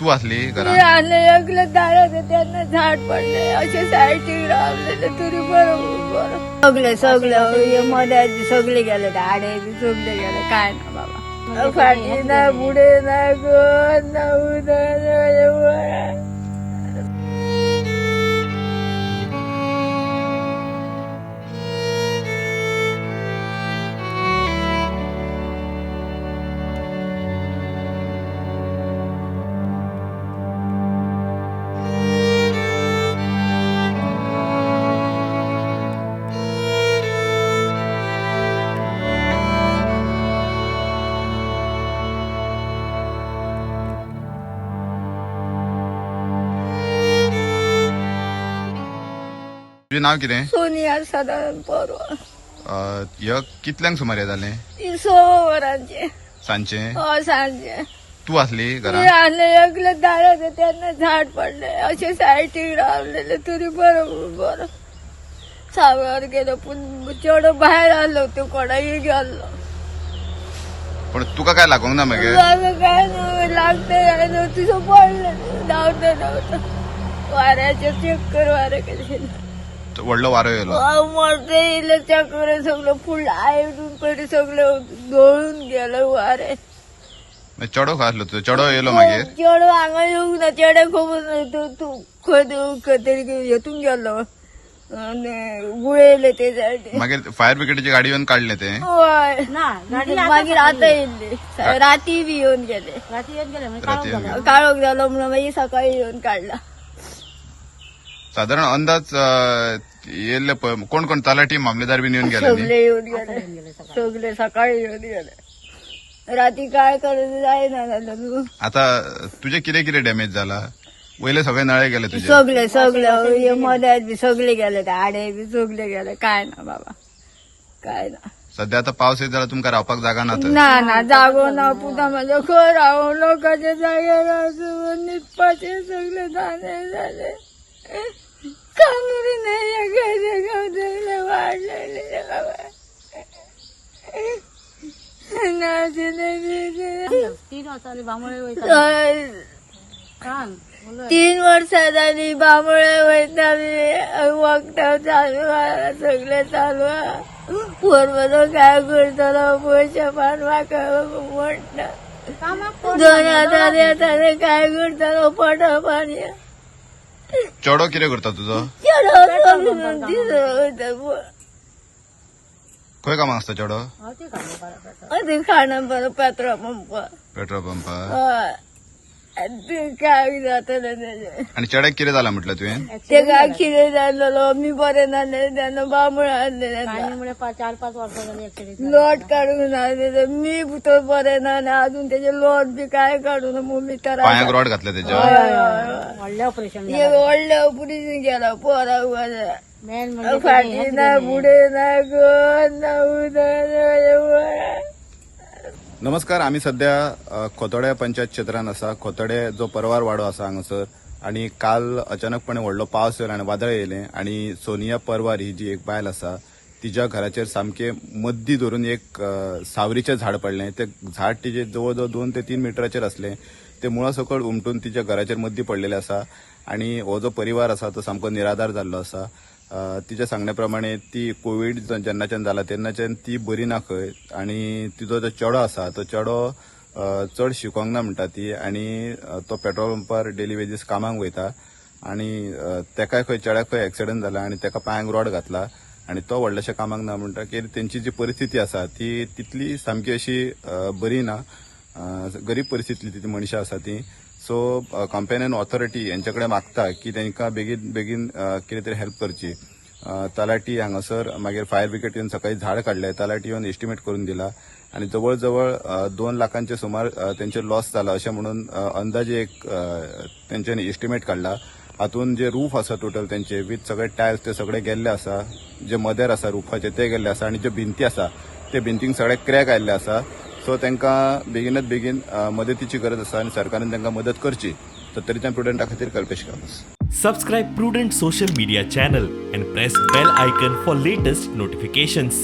तू आसली घरात? आले एकले दारात त्यांना झाड पडले असे सायटीक रावलेले तरी बरं बरं. सगळे सगळे मध्यात सगळे गेले, आडे बी सगळे गेले. काय ना बाबा, फाटी ना पुढे ना कोण ना उदक ना. तुजें नाव कितें? सोनिया सदानंद परवार. ह्य कितल्यांक सुमार जालें? ती 6 वरांचे. सांजचें? हय, सांजचे. तू आसली घरात? आले एकले दारात त्यांना झाड पडले असे सायटीक रावलेले तरी बरं बरं. सावर गेलो पूण चेडो भायर आलो, तो कोणाक गेल्लो. पण तुका काय लागोंक ना मागीर? काय न्हू लागते, काय न्हू, तुझं पडलं धांवता धांवता वाऱ्याचे चक्कर, वारे कशे. व्हडलो वारो येयलो. मोठे येयले चक्कर, सगळं फुडलं आयडून पयलीं सगळं गळून गेलं वारे. मागीर चेडो खंय आसलो तुजो? चेडो येयलो मागीर? चेडो हांगा येवंक ना, चेडे खबर ना. तूं खंय खंय तरी हेतून गेल्लो आनी गुळयले ते सायडीन. मागीर फायर ब्रिगेडची गाडी येवन काडलें तें? हय. ना गाडी. मागीर आतां येयल्ली, राती बी येवन गेले. राती येवन गेले म्हणजे राती काळोख येवन जालो. काळोख जालो म्हणून मागीर सकाळी येवन काडला. साधारण अंदाज येयल्ले पळय कोण कोण, तलाठी, मामलेदार बीन येवन गेले न्ही? सगळे येवन गेले. येवन गेले सकाळी. सगळे सकाळी येवन गेले. राती काय करूं जायना जालें न्हू. आता तुजे कितें कितें डॅमेज जाला? वयले सगळे नळे गेले तुजे? सगळे सगळे मध्यात बी सगळे गेले, आडे बी सगळे गेले. काय ना बाबा, काय ना. सध्या आता पावस येत जाल्यार तुमकां रावपाक जागा ना थंय. ना ना, जागो ना पुता म्हजो. खंय राव लोकांच्या जाग्यार आसून न्हिदपाचे सगळे दाणे जाले. कामरी नाही सगळे वाडलेले बाबा. ना. 3 वाजता आली, बांबोळे वयता. सांग उलय. 3 वर्सां जाली बांबोळे वयता मी. वखदां चालू आहा, सगळें चालू आहा. पोर म्हजो काय करतलो, पयशे पान म्हाका म्हणटा. कामाक कोण 2 हजार येता ते काय करतलो पोटा पाणी. चेडो कितें करता तुजो? चेडो वयता. खंय कामाक आसता चेडो? हांव ती कामां करता. ते खाणा बरो पेट्रोल पंपार. पेट्रोल पंपार. हय, ते काय जातलें तेजें. आनी चेड्याक कितें जालां म्हटलें तुवें? ते काय कितें जालेलो, मी बरें नासलें तेन्ना बांबोळे आसलें कांय तेन्ना. म्हळ्यार 4-5 वर्सां जाली एक्सिडेंट. लोट काडूंक ना तेजे, मी तो बरें ना आनी अजून तेजे लोट बी काय काडूं ना मम्मी तर. पांयाक रॉड घातले तेच्या? व्हडलें ऑपरेशन. हे व्हडलें ऑपरेशन केलां पोराक म्हाज्या. मेन म्हणजे फाटी ना फुडें ना कोण ना उदक ना. नमस्कार, आमी सध्या खोतोड्या पंचायत क्षेत्रांत आसा. खोतोडे जो परवार वाडो आसा हांगासर आनी काल अचानकपणे व्हडलो पावस येयलो आनी वादळ येयलें आनी सोनिया परवार ही जी एक बायल आसा तिच्या घराचेर सामकें मद्दी धरून एक सावरीचें झाड पडलें. तें झाड तिजे जवळ जवळ 2 ते 3 मिटराचेर आसलें. तें मुळा सकयल उमटून तिच्या घराचेर मद्दी पडलेलें आसा आनी हो जो परिवार आसा तो सामको निराधार जाल्लो आसा. तिच्या सांगण्या प्रमाणे ती कोवीड जेन्नाच्यान जाला तेन्नाच्यान ती बरी ना खंय आनी तिजो जो चेडो आसा तो चेडो चड शिकोंक ना म्हणटा ती आनी तो पेट्रोल पंपार डेली वेजीस कामाक वयता आनी तेकाय खंय चेड्याक खंय एक्सिडंट जाला आनी तेका पांयांक रॉड घातला आनी तो व्हडल्याशा कामाक ना म्हणटकीर तेंची जी परिस्थिती आसा ती तितली सामकी अशी बरी ना. गरीब परिस्थितीतली ती मनशां आसा ती. सो कंपेनियन ऑथॉरिटी यांच्या कडेन मागता की तांकां बेगीन बेगीन कितें तरी हेल्प करची. तलाठी हांगासर मागीर फायर ब्रिगेड येवन सकाळी झाड काडलें, तलाठी येवन एस्टिमेट करून दिला आनी जवळ जवळ 2 लाखांचे सुमार तेंचे लॉस जाला अशें म्हणून अंदाजे एक तेंच्यांनी एस्टिमेट काडला. हातून जे रूफ आसा टोटल तेंचे वीथ सगळे टायल्स ते सगळे गेल्ले आसा, जे मदेर आसा रुफाचे ते गेल्ले आसा आनी ज्यो भिंती आसा ते भिंतींक सगळे क्रॅक आयिल्ले आसा. सो तांकां बेगीनच बेगीन मदतीची गरज आसा आनी सरकारान तांकां मदत करची. सत्तरीच्यान प्रुडंटा खातीर Kalpesh Gawas. Subscribe Prudent Social Media channel and press bell icon for latest notifications.